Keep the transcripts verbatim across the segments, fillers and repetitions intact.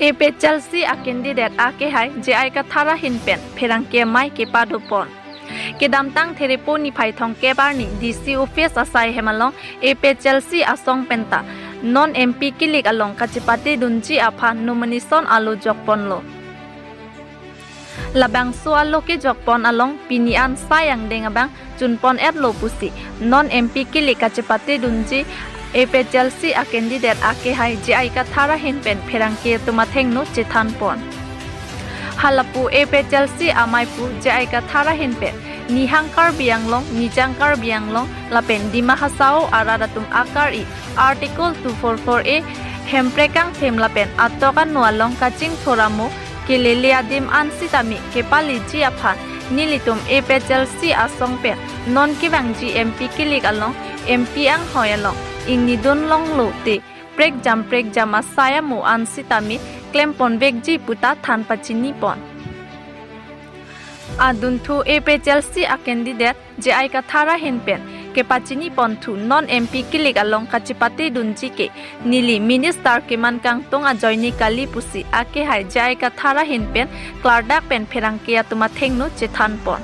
APHLC a candidate akehai J I Kathar ahin pen pherangke amei kepadopon. Kedamtang Therepo niphai thomkep arni D C office asai hem along APHLC asong penta non M P kilik along kachepatedunji aphan nomination alo jokponlo. Labangso alo kejokpon along pini an sai angdeng abang chunpon-etlo pusi non M P kilik kachepatedunji APHLC a candidate akehai J I Kathar ahin pen pherangke atum athengno chethanpon. Halapu APHLC amei pu J I Kathar ahin pen Nihang Karbi Anglong, Nijang Karbi Anglong lapen Dima Hasao arat atum akari Article two four four A Hemprek angthim lapen atok ano along kachingthur amo kelele adim an sitame kepaleji aphan nelitum APHLC asong pen non kevangji M P kilik along M P anghoi along ingnidun longlo te prekjam prekjam asai amo an sitame klemponvekji puta than pachinipon. Adunthu APHLC a candidate J I Kathar ahin pen kepachiniponthu non M P kilik along kachepatedunji ke neli minister keman kangtung ajoine kali pusi akehai J I Kathar ahin pen klardak pen pherangke atum athengno chethanpon.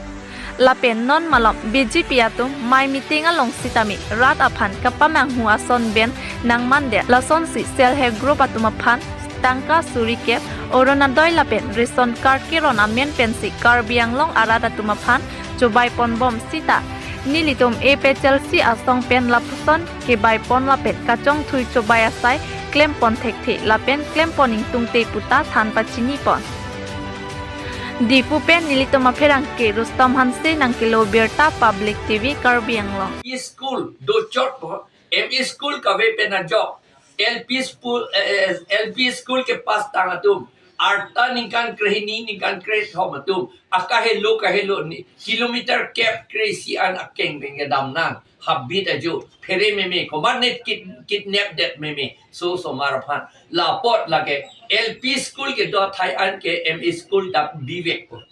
Lapen non malom B J P atum mei meeting along sitame rat aphan kapamanghu ason pen nangmandet, lasonsi self help group atum aphan tangka suri kep, Orunodoi lapen ration card keron amen pensi Karbi Anglong arat atum aphan chobaiponbom sita nelitum APHLC asong pen lapuson kebaipon lapen kachongthui chobai asai klempon thekthe lapen klempon ingtungte puta than pachinipon. Diphu pen nelitum apherangke Rustom Hanse nangkelo birta Public T V Karbi Anglong. School dochotpo, M E school kave pen ajok, L P school, eh, eh, L P school kepass tang atum, arta ningkan krehini ningkan krethom atum, akahelo kahelo ni kilometer kep kre-isi an akeng pen kedam nang, habit ajo phere meme, komat ne kid-, kidnap det meme, so osomar aphan. La apot lake L P school kedo athai an ke M E school ta bivekpo.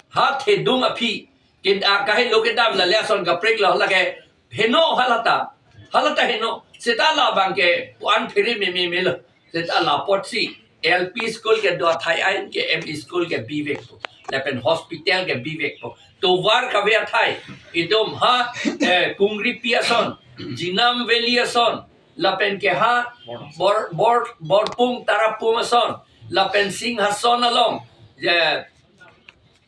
Ha thedung aphi, ke, a, kahelo kedam lale ason kapreklo lake heno halata. Halata heno. Seta labang ke pu-an phere meme melo. Seta la apotsi L P school kedo athai an ke M E school ke bivekpo. Lapen hospital ke bivekpo. Tovar kave athai. Itum ha, eh, Kungripi ason, Jinam Valley ason, lapen ke ha, Bor, Bor, Borpung Tarapung ason, lapen Singhason along, eh,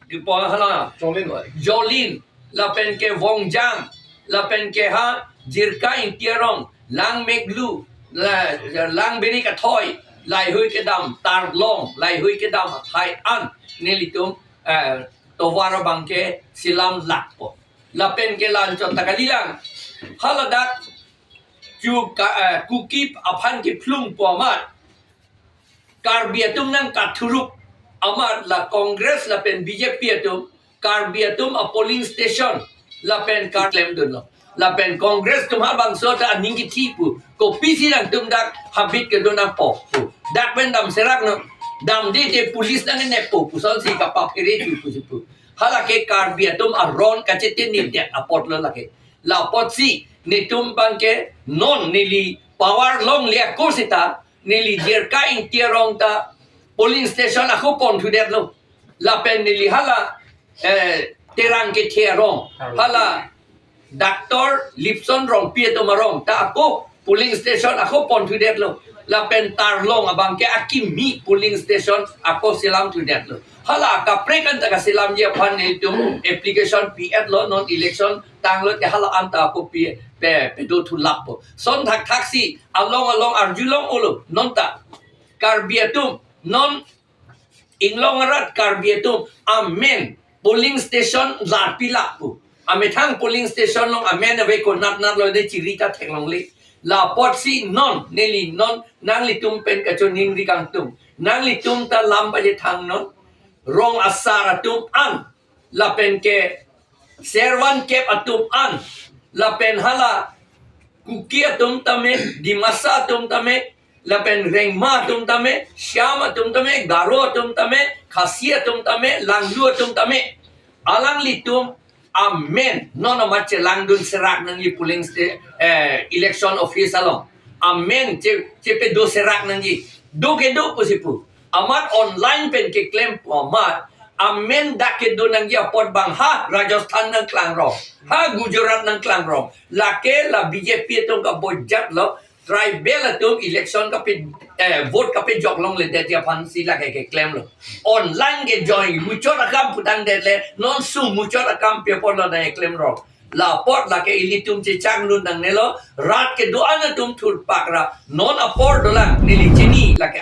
di po hala Jolin, Jolin, lapen ke Vongjang, lapen ke ha Jirka Ingti arong, Langmeklu, la, Langbiri Kathoi, Laihui kedam, Tarlong, Laihui kedam athai an nelitum, eh, tovar abang ke selam lakpo. Lapen ke la-anchot ta kalilang. Haladak chu ka, eh, Kuki aphan kephlungpo amat, Karbi atum nangkathuruk amat la Congress lapen B J P atum Karbi atum a polling station lapen kar klemdunlo. Lapen Congress atum ha bangso ta aning kithi pu. Kopisi nangtum dak habit kedo nangpo pu. Dak pen damserak non. Damde te police nang-eneppo pu, sonsi kapaphere thu pusi pu. Halake Karbi atum aron kachetinidet apotlo lake. La apotsi netum abang ke non neli power longle ako seta neli Jirka Ingti arong ta polling station ako ponthudetlo. Lapen neli hala, eh, Terang Kethe arong, hala Doctor Lipson Rongpi atum arong ta ako polling station ako ponthudetlo. Lapen Tarlong abang ke akimi polling station ako selamthudetlo. Hala kaprek anta kaselamji aphan netum application pi-etlo, non election tanglo te hala anta ako pi pe, pedothulappo. Son thakthaksi along along arjulong-olo, non ta Karbi atum, non Inglong arat Karbi atum amen polling station larpilak pu. Amethang polling station along amen ave konatnat lo de chiri ta theklongle. La apotsi non neli non nanglitum pen kachoningri kangtung. Nanglitum ta lam pajethang non. Rong asar atum an, lapen ke Servan kep atum an, lapen hala Kuki atum tame, Dimasa atum tame, lapen Rengma atum tame, Shyam atum tame, Garo atum tame, Khasi atum tame, Langlu atum tame. Alanglitum amen non amat chelangdun serak nangji polling sta-, eh, election office along. Amen che, chepedo serak nangji. Do kedo pusi pu. Amat online pen keklem pu amat, amen dak kedo nangji apot abang ha Rajasthan nangklangrong, ha Gujarat nangklangrong, lake la B J P atum kabojat lo, tribal atum election kape, eh, vote kapejok longledetji aphansi lake keklemlo. Online ke join, muchot akam putangdetle, non su muchot akam pi apotlo nangklemrong. La apot lake ilitum chechak lun nangnelo, rat kedo-an atum thurpak ra, non apor dolang, neli chini, lake